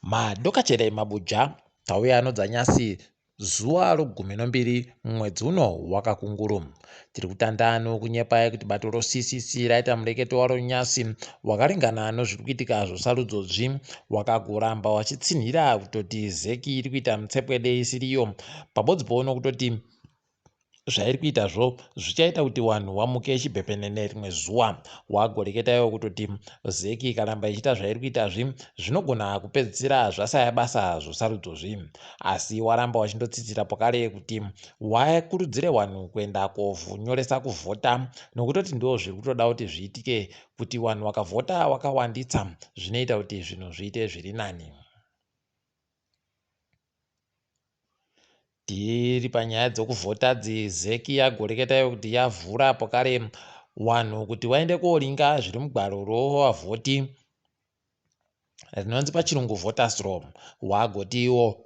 Madokachera emabuja tauya anodza nyasi zuva rogumi nombiri mwedzi uno wakakunguru. Tiri kutanda nokunyepai kuti bato roCCC raita mureketo waro nyasi wakaringana nozviri kuitika zvosarudzo zvi wakagoramba wachitsinhira kutoti zec iri kuita mitsepwede isiriyo pabodzi pono kutoti zvairi kuitazvo zvichaita kuti wanhu wamuke chibhebhenene rimwe zuwa. Wagoreketa iwo kutoti zec ikaramba ichiita zvairi kuitazvi zvinogona kupedzisira zvasaya basa zvosarudzozvi. Asi waramba wachindotsidzira pakare kuti wakurudzire wanhu kuenda kovhunyoresa kuvhota nokutoti ndo zviri kutoda kuti zviitike kuti wanhu wakavhota wakawanditsa zvinoita kuti zvinhu zviite zviri nani. Tiri panyaya dzokuvhota dzi zec yagoreketa iyo kuti yavhura pakare wanhu kuti waende koringa zviri mugwaro rovavhoti rinonzi pachirungu voters roll. Wagoti iwo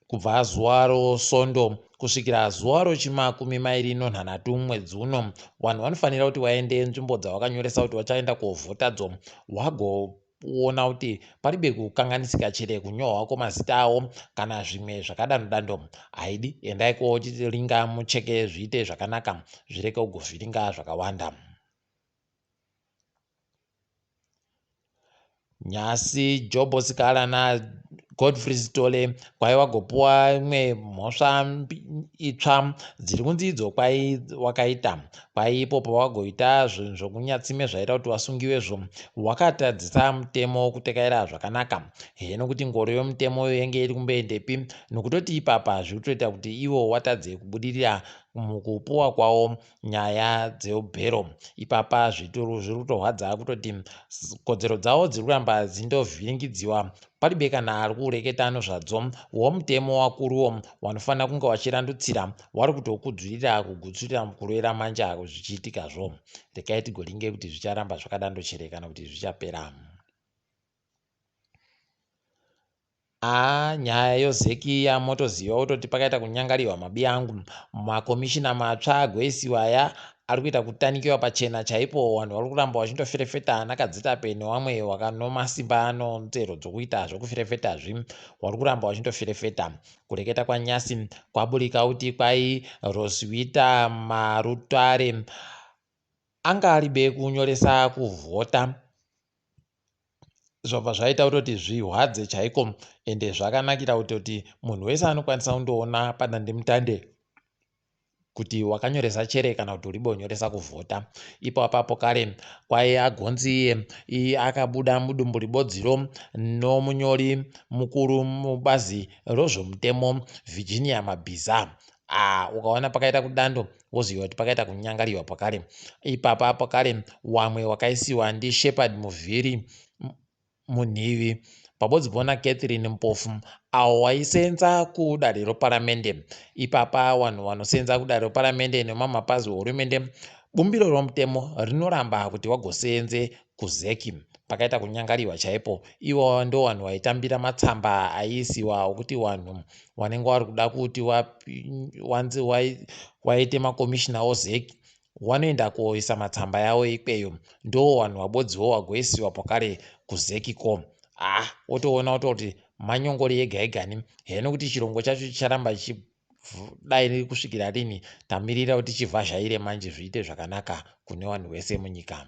kubva zuva rosondo kusvikira zuva rochimakumi mairi nonhanhatu mwedzi uno vanhu vanofanira kuti vaende nzvimbo dzavakanyoresa kuti vachaenda kovhota dzo wago kuona kuti paribe kukanganisika chere kunyorwa kwemazita avo kana zvimwe zvakadando dando haidi endai koringa mucheke zviite zvakanaka zvireke kugovhiringa zvakawanda. Nhasi Jobho Sikhala naGodfrey Sithole kwai wagopuwa imwe mhosva itsva dziri kunzi idzo kwai wakaita kwai ipo pawagoita zvinhu zvokunyatsime zvaita kuti wasungiwezvo wakatadzisa mutemo kutekaira zvakanaka heno kuti ngoro yomutemo yenge iri kumboendepi nokutoti ipapa zviri kutoita kuti ivo watadze kubudirira mukupuwa kwawo nyaya dzeubhero ipapa zvituru zviri kutorwadza kutoti kodzero dzavo dziri kuramba dzindovhiringidziwa paribe kana ari kureketa nozvadzo womutemo wakuruwo wanofanira kunge wachirandutsira wari kutokudzurira kugutsurira mukuroera manja zvichiitikazvo regai tigoringe kuti zvicharamba zvakadando chere kana kuti zvichapera. Haa nyaya yoZEC iya motoziva kutoti pakaita kunyangariwa mabi angu. Makomishina matsva agoisiwa aya ari kuita kutanikiwa pachena chaipo vanhu vari kuramba vachindoferefeta ana Kadzitape newamwe wakanomasimba anonzero dzokuita zvokuferefetazvi wari kuramba vachindoferefeta. Kureketa kwaNyasi kwaburika kuti kwai Roswitha Marutare anga aribe kunyoresa kuvhota. Zvabva zvaita kutoti zvirwadze chaiko ende zvakanakira kutoti munhu wese anokwanisa kundoona padandemutande kuti wakanyoresa chere kana kuti uribe unyoresa kuvhota. Ipapapo kare kwai agonzi iye akabuda mudumbu ribodziro nomunyori mukuru mubazi rozvomutemo Virginia Mabhiza. Ah, ukaona pakaita kudando woziva kuti pakaita kunyangariwa pakare. Ipapa pakare wamwe wakaisiwa ndiShepherd Muvhiri Munhivi pabodzi pona Catherine Mpofu awo waisenza kudare roparamende. Ipapa wanhu wanosenza kudare roparamende nemamapazi ehurumende bumbiro romutemo rinoramba kuti wagosenze kuZEC. Pakaita kunyangariwa chaipo. Ivo ndo wanhu waitambira matsamba aiisiwa okuti wanhu wanenge wari kuda kuti wanzi waite makomishina oZEC wanoenda koisa matsamba yawo ikweyo ndo wanhu wabodziwo wagoisiwa pakare kuZEC ko. Ah, wotoona kutoti manyongori ega egani heno kuti chirongo chacho chicharamba chichidai kusvikira rini tamirira kuti chivhazhaire manje zviite zvakanaka kune wanhu wese munyika.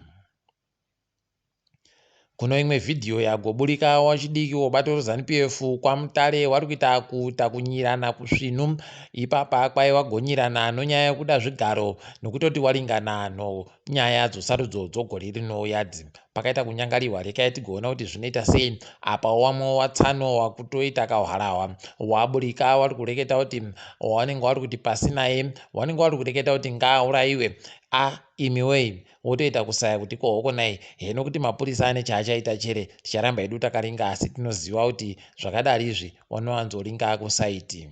Kuno imwe vhidhiyo yagoburika wachidiki wobato reZanu PF kwaMutare wari kuita kuita kunyirana kusvinu ipapa kwai wagonyirana nonyaya yekuda zvigaro nokutoti waringana nonyaya dzosarudzo dzogore rinouya dzi pakaita kunyangariwa rekai tigoona kuti zvinoita sei apa wamwe watsano wakutoita kauharahwa waburika wari kureketa kuti wanenge wari kuti pasi naye wanenge wari kureketa kuti ngaaurayiwe a imiwei wotoita kusaya kuti ko hoko nai heno kuti mapurisa ane chaachaita chere ticharamba hedu takaringa asi tinoziva kuti zvakadari izvi wanowanzoringa kusaiti.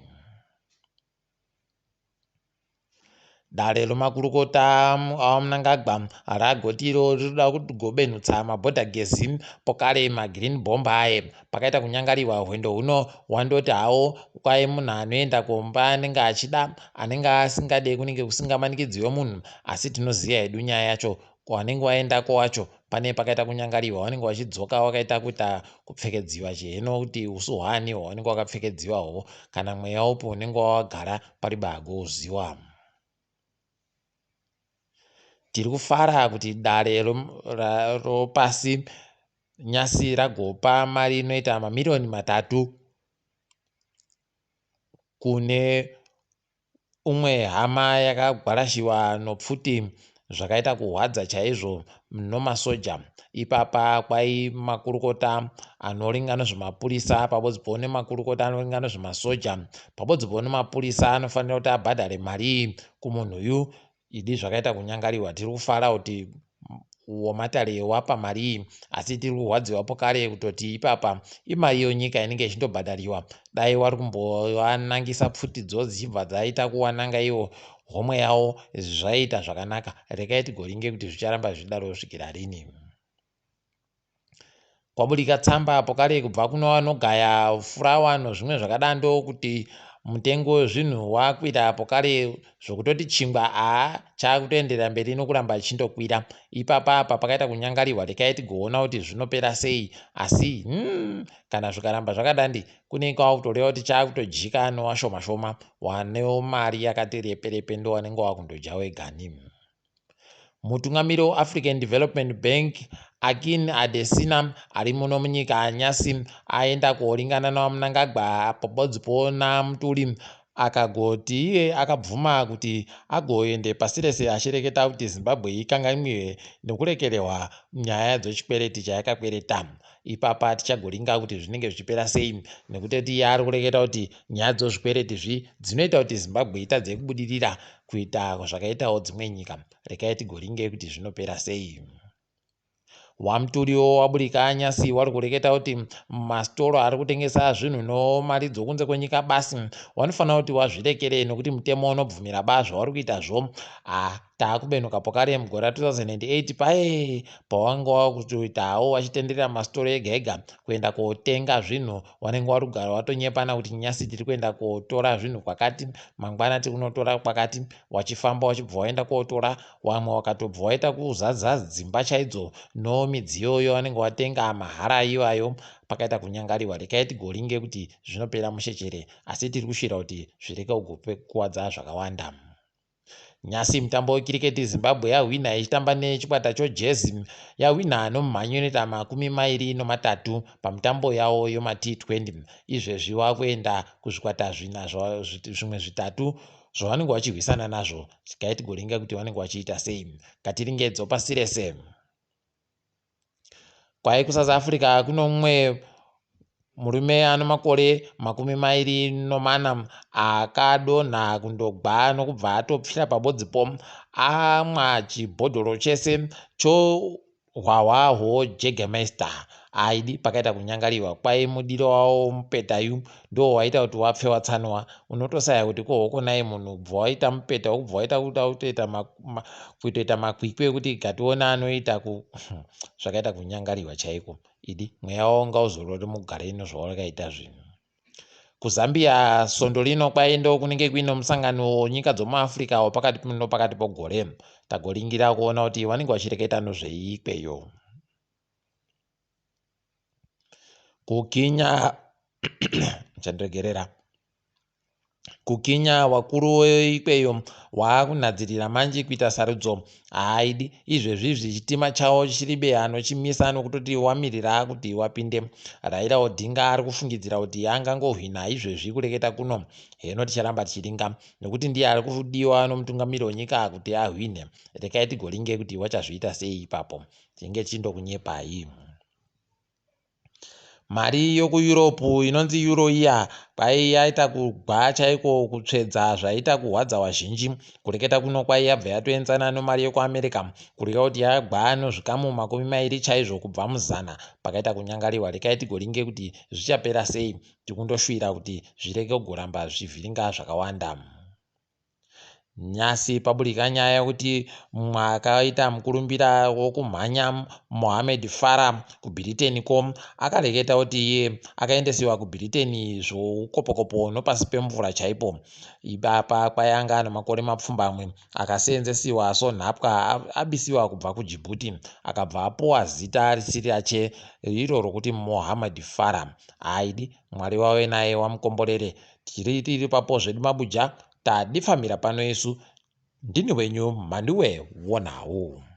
Dare remakurukota aVaMnangagwa ragoti iro rinoda kugobenhutsa mabhodha gezi pokare magreen bomb aye pakaita kunyangariwa hwendo huno hwandoti hawo kwai munhu anoenda kumba anenge achida anenge asingade kunenge kusingamanikidziwe munhu asi tinoziva hedu nyaya yacho Kwavanenge vaendako wacho pane pakaita kunyangariwa, vanenge vachidzoka vakaita kuita kupfekedziwa chiheno kuti usu hwaani hwavanenge vakapfekedziwahwo, kana mweya upi unenge wavagara pari bagouziwa. Tiri kufara kuti dare ropasi nyasi ragopa mari inoita mamiriyoni 3 kune umwe hama yakagwarashiwa nopfuti zvakaita kuhwadza chaizvo nomasoja. Ipapa kwai makurukota anoringa nezvemapurisa pabodzipowo nemakurukota anoringa nezvemasoja pabodzipowo nemapurisa anofanira kuti abhadhare mari iyi kumunhuyu. Idi zvakaita kunyangariwa. Tiri kufara kuti womatare wapa mari iyi, asi tiri kurwadziwa pokare kutoti ipapa imari yonyika inenge ichindobhadhariwa. Dai wari kumbovanangisa pfutidzo dzichibva dzaita kuwananga iwo homwe yawo, zvaiita zvakanaka. Regai tigoringe kuti zvicharamba zvichidaro kusvikira rini. Kwaburika tsamba pokare kubva kuno vanogaya furawa nozvimwe zvakadando kuti mutengo wezvinhu wakwira pokare zvokutoti chingwa aa chakutoenderera mberi nokuramba chichindokwira. Ipapa apa pakaita kunyangarirwa, rekai tigoona kuti zvinopera sei. Asi kana zvikaramba zvakadandi kunenge kwakutoreva kuti chakutojika nowashoma shoma wane mari yakati reperepe ndo wanenge wakundodya wegani. Mutungamiri weAfrican Development Bank Akin Adesina ari muno munyika nyasi aenda koringana naVaMnangagwa pabodzipo naMutuli, akagoti iye akabvuma kuti agoende pasi rese achireketa kuti Zimbabwe ikanganwiwe nekurekererwa nyaya dzechikwereti chayakakwereta. Ipapa tichagoringa kuti zvinenge zvichipera sei, nekuti iye ari kureketa kuti nyaya dzozvikwereti zvi dzinoita kuti Zimbabwe itadze kubudirira kuita zvakaitawo dzimwe nyika. Rekai tigoringe kuti zvinopera sei. WaMutuliwo waburika nyasi wari kureketa kuti masitoro ari kutengesa zvinhu nomari dzokunze kwenyika basi wanofanira kuti wazvirekere, nekuti mutemo unobvumira ba zvauri kuitazvo. Taakubenuka pokare mugore ra2008 paye pawanga wakutoitawo wachitenderera masitoro ega ega kuenda kotenga zvinhu, wanenge wari kugara watonyepana kuti nyasi tiri kuenda kotora zvinhu kwakati, mangwana tiri kunotora kwakati, wachifamba wachibva waenda kotora. Wamwe wakatobva waita kuzadza dzimba chaidzo nomidziyo yavanenge watenga mahara iwayo. Pakaita kunyangariwa, rekai tigoringe kuti zvinopera mushechere, asi tiri kushuvira kuti zvireke kugokuwadza zvakawanda. Nyasi mutambo wekiriketi Zimbabwe yahwina ichitamba nechikwata choJezi, yahwina nomumhanyo inoita 23 pamutambo yawo yoma T20. Izvezvi wakuenda kuzvikwata zvina zvimwe zvitatu zvavanenge vachirwisana nazvo. Regai tigoringa kuti vanenge vachiita sei. Katiringedzo pasi rese. Kwai kuSouth Africa kuno mumwe murume ano makore 24 akadonha kundogwa nokubva atopfira pabodzipo amwa chibhodhoro chese chohwahwa hwoJägermeister. Aidi pakaita kunyangariwa. Kwai mudiro wawo mupetayu ndo waita kuti wapfe watsanwa. Unotosaya kuti kohokonai munhu kubva waita mupeta wokubva waita kutoita kuitoita makwikwi ekuti gationa anoita zvakaita kunyangariwa chaiko. Idi mweya wavo ngauzorore mugare ino zvawakaita zvinhu. KuZambia svondo rino kwaendo kunenge kuine musangano wenyika dzomuAfrica wapakati nopakati pogore. Tagoringira kuona kuti vanenge vachireketa nozvei ikweyo. Kukinya chandiregerera. Kukinya wakuru ikweyo waakunhadzirira manje kuita sarudzo. Haaidi izvezvizvi chitima chavo chiribe anochimisa nokutoti wamirira kuti wapinde. Raila Odinga ari kufungidzira kuti angangohwina izvezvi kureketa kuno. Heno ticharamba tichiringa nekuti ndiye ari kudiwa nomutungamiri wenyika kuti ahwine. Rekai tigoringe kuti wachazviita sei ipapo. Tinenge tichindokunyepai. Mari yokuEurope inonzi euro iya kwai yaita kugwa chaiko kutsvedza zvaita kuhwadza wazhinji. Kureketa kuno kwai yabva yatoenzana nomari yekuAmerica, kureva kuti yagwa nozvikamu 20 chaizvo kubva muzana. Pakaita kunyangariwa, rekai tigoringe kuti zvichapera sei. Tikundoshuvira kuti zvirege kugoramba zvichivhiringa zvakawanda. Nhasi paburika nyaya yekuti mumwe akaita mukurumbira wokumhanya Mohamed Farah kuBhiriteni ko akareketa kuti iye akaendesiwa kuBhiriteni zvoukopokopo nopasi pemvura chaipo. Ipapa kwayanga nemakore mapfumbamwe akaseenzesiwa sonhapwa abisiwa kubva kuDjibouti akabva apuwa zita risiri rache iro rokuti Mohamed Farah. Aidi Mwari wave naye wamukomborere. Tiri tiri papo zvedu mabuja tadifamira pano isu ndini wenyu Mhanduwe wonhau.